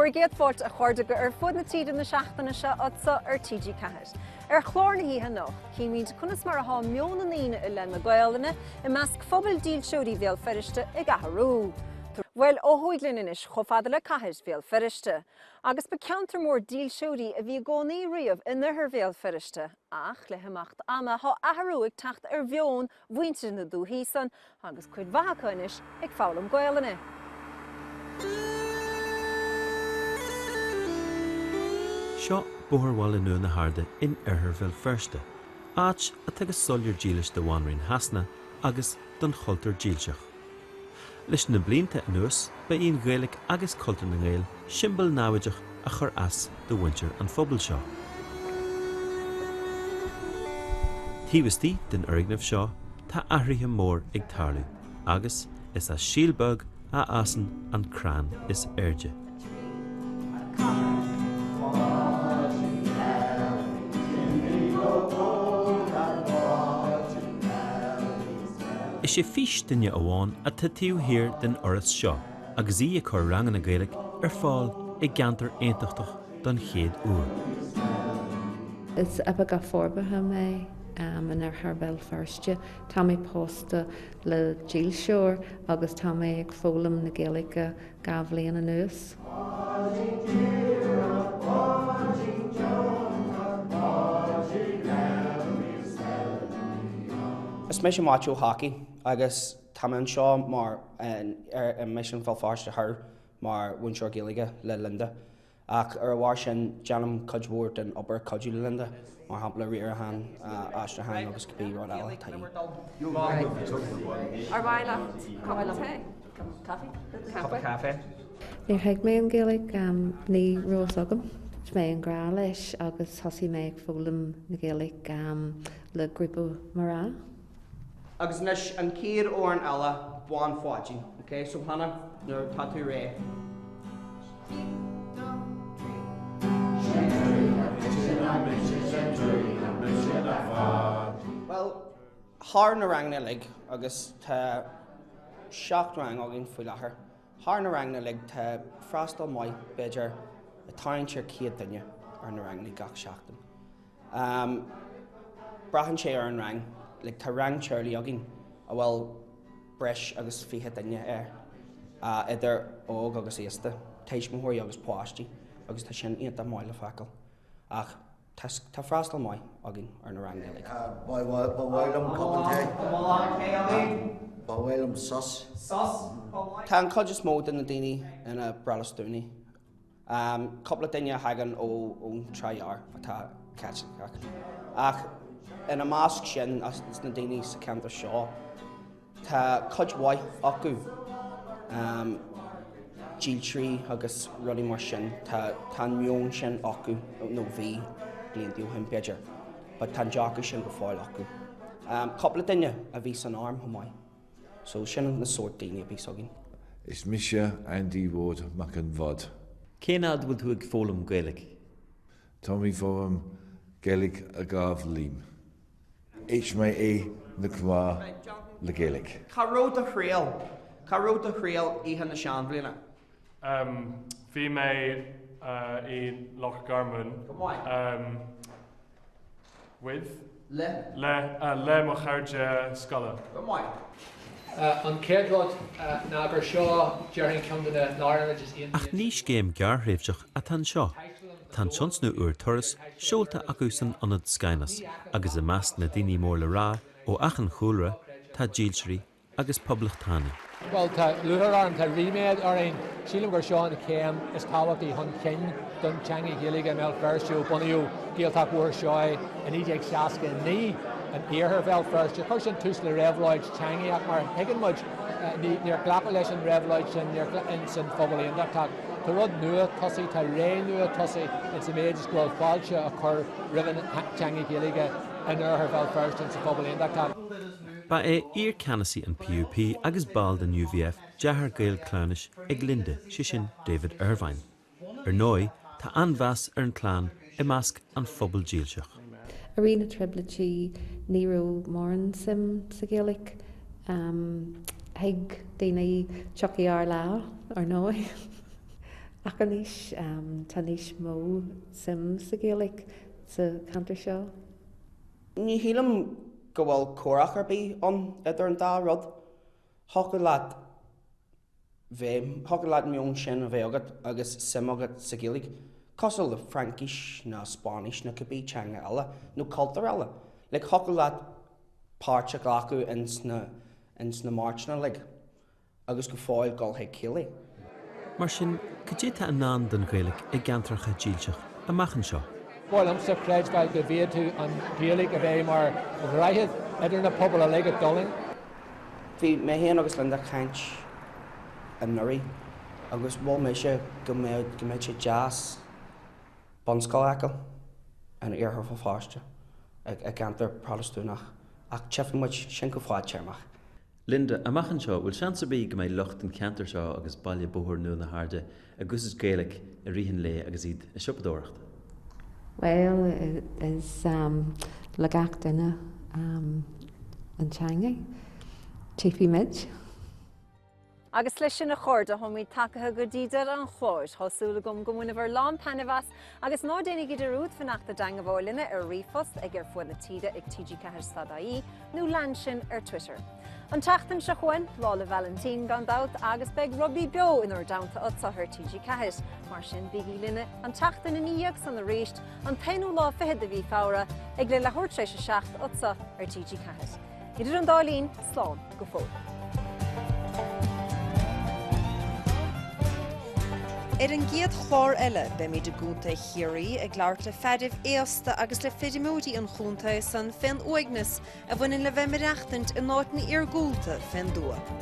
Bhur gcéad fáilte a chairde go Ar Fud na Tíre na seachtaine seo anseo ar TG4. Ar chlár na hoíche anocht, címid conas mar atá meon na ndaoine i leith na Gaolainne i measc phobal dílseoirí Bhéal Feirste ag athrú. Bhuel, ó thuaidh linn anois chomh fada le cathair Bhéal Feirste. Agus ba ceantar mór dílseoirí a bhí i gcónaí riamh in oirthear Bhéal Feirste, ach le himeacht ama tá athrú ag teacht ar mheon mhuintir na dúthaí san agus cuid mhaith acu anois ag foghlaim Gaolainne. Seo Bóthar Bhaile Nua na hArda in oirthear Bhéal Feirste, áit atá go soiléir dílis do Bhanríon Shasana agus don chultúr dílseach. Leis na blianta anuas, ba í an Ghaeilge agus cultúr na nGael siombail námhaideach a chuir as do mhuintir an phobail seo. Taobh istigh den fhoirgneamh seo, tá athruithe mór ag tarlú agus is as síol beag a fhásann an crann is airde. Is é fís duine amháin atá taobh thiar den fhoras seo agus í ag cur ranganna Gaeilge ar fáil i gceantar aontachtach don chéad uair. Is Oifigeach Forbartha mé in Oirthear Bhéal Feirste. Tá mé pósta le dílseoir agus tá mé ag foghlaim na Gaeilge 2 bhliain anuas. Is mise Maitiú Ó hEochaidh agus tá mé anseo mar i Misean Bhéal Feirste Thoir mar mhúinteoir Gaeilge le Linda. Ach ar a bharr sin, déanaim cuid mhór den obair cuidiú le Linda, mar shampla riarachán, aistriúchán agus cibé rud eile atá de dhíth. Ar mhaith leat cupán tae? Cupa caife. Níor thuig mé an Ghaeilge, ní raibh fhios agam. Thit mé i ngrá leis agus thosaigh mé ag foghlaim na Gaeilge le grúpa mná. Agus anois an chéad amhrán eile, Bain Pháidín. Ok, so Hannah, nuair atá tú réidh. Bhuel, thar na ranganna uilig, agus tá 7 rang againn faoi láthair, thar na ranganna uilig tá freastal maith, b'fhéidir, ag tarraingt ar 100 duine ar na ranganna gach seachtain. Braitheann sé ar an rang. Like tá rang teaghlaigh againn a bhfuil breis agus 20 duine air, idir óg agus aosta, tuismitheoirí agus páistí agus tá sin iontach maith le feiceáil. Ach tá tá freastal maith againn ar na ranganna uilig. Ba mhaith liom cupán tae. Ba mhaith liom sos. Tá an chuid is mó de na daoine ina bProtastúnaigh. Cúpla duine a thagann ón Trá Ghearr atá Caitliceach. Ach ina measc sin, as na daoine sa cheantar seo, tá cuid mhaith acu dílseoirí agus rudaí mar sin. Tá an meon sin acu, nó bhí blianta ó shin b'fhéidir, but tá an dearcadh sin go fóill acu. Cúpla duine a bhí san arm chomh maith. So sin na sórt daoine a bhíos againn. Is mise Andy Ward Mac an Bhod. Cén fhad a bhfuil tú ag foghlaim Gaeilge? Tá mé foghlaim Gaeilge a 2 bhliain. H mé é na cumá le Gaeilge. Cá raibh do thriall? Cá raibh do thriall oíche na seanbhliana? Bhí mé i Loch Garman. Go maith. With. Le. Le, le mo chairde scoile. Go maith. An chéad rud ná gur seo, déarfainn, ceann de na lárionaid is iontaí Ach ní scéim gearrthréimhseach atá anseo. Tá an tionscnamh úr Turas seolta acu san ionad Skainos agus i measc na daoine mór le rá ó achan chúlra tá dílseoirí agus poblachtánaigh. Bhuel, tá lúcháir orm, tá ríméad orainn. Sílim gur seo an chéim is tábhachtaí chun cinn don teanga Ghaeilge i mBéal Feirste ó bunaíodh Gaeltacht Bhóthar Seoighe i 1969 in iarthar Bhéal Feirste. Chuir sin tús le réabhlóid teanga ach mar a thuigeann muid, níor glacadh leis an réabhlóid sin ins an phobal aontachtach. Tá rud nua tosaithe, tá ré nua tosaithe ins an méid is go bhfuil fáilte á cur roimh an teanga Ghaeilge in oirthear Bhéal Feirste ins an phobal aontachtach. Ba é iar-cheannasaí an PUP agus ball den UVF deartháir gaol cleamhnais ag Linda, sé sin David Ervine. Ar ndóigh, tá an-mheas ar an chlann i measc an phobail dílseach. I rith na trioblóidí ní raibh mórán suim sa Ghaeilge. Thuig daoine tiocfaidh ár lá, ar ndóigh. Ach anois tá níos mó suim sa Ghaeilge sa cheantar seo. Ní shílim go bhfuil comhrac ar bith ann idir an dá rud. Thiocfadh leat bheith, thiocfadh leat meon sin a bheith agat agus suim agat sa Ghaeilge, cosúil le Fraincis nó Spáinnis nó cibé teanga eile nó cultúr eile. Like, thiocfadh leat páirt a ghlacadh ins na, ins na mairseanna like, agus go fóill dul chuig céilí. Mar sin, cad é atá i ndán don Ghaeilge i gceantracha dílseach amach anseo? Ba mhaith liomsa creidbheáil go bhféadfadh an Ghaeilge a bheith mar dhroichead idir na pobail uilig a d'fhulaing. Bhí mé féin agus Linda ag caint anuraidh agus mhol mise go mbeadh go mbeadh sé deas bunscoil a fheiceáil in Iarthar Bhéal Feirste i gceantar Protastúnach ach tchífidh muid sin go fadtéarmach. Linda, Amach anseo, bhfuil seans ar bith go mbeidh lucht an cheantair seo agus baile Bóthar Nua na hAirde ag úsáid Gaeilge i rith an lae agus iad ag siopadóireacht? Bhuel, is le gach duine an teanga. Tchífidh muid. Agus leis sin a chairde, táimid tagaithe go dtí deireadh an chláir. Tá súil agam go mbaineabhair lán taitneamh as agus ná déanaigí dearúd fanacht i dteangabháil linne ar ríomhphost ag ar fuaid na tíre ag tg4.ie nó lean sinn ar Twitter. An tseachtain seo chugainn, Lá 'le Vailintín gan dabht agus beidh Rugbaí Beo inár dteannta anseo ar TG4. Mar sin bígí linne an tseachtain ina dhiaidh san arís, an t-aonú lá fichead de mhí Feabhra, ag leathuair tar éis 7 anseo ar TG4. Idir an dá linn, slán go fóill. Ar an gcéad chlár eile, beimid i gContae Chiarraí ag labhairt le fearaibh aosta agus le feirmeoirí an chontae san fén uaigneas a bhaineann le bheith maireachtaint in áiteanna iargúlta fén dtuath.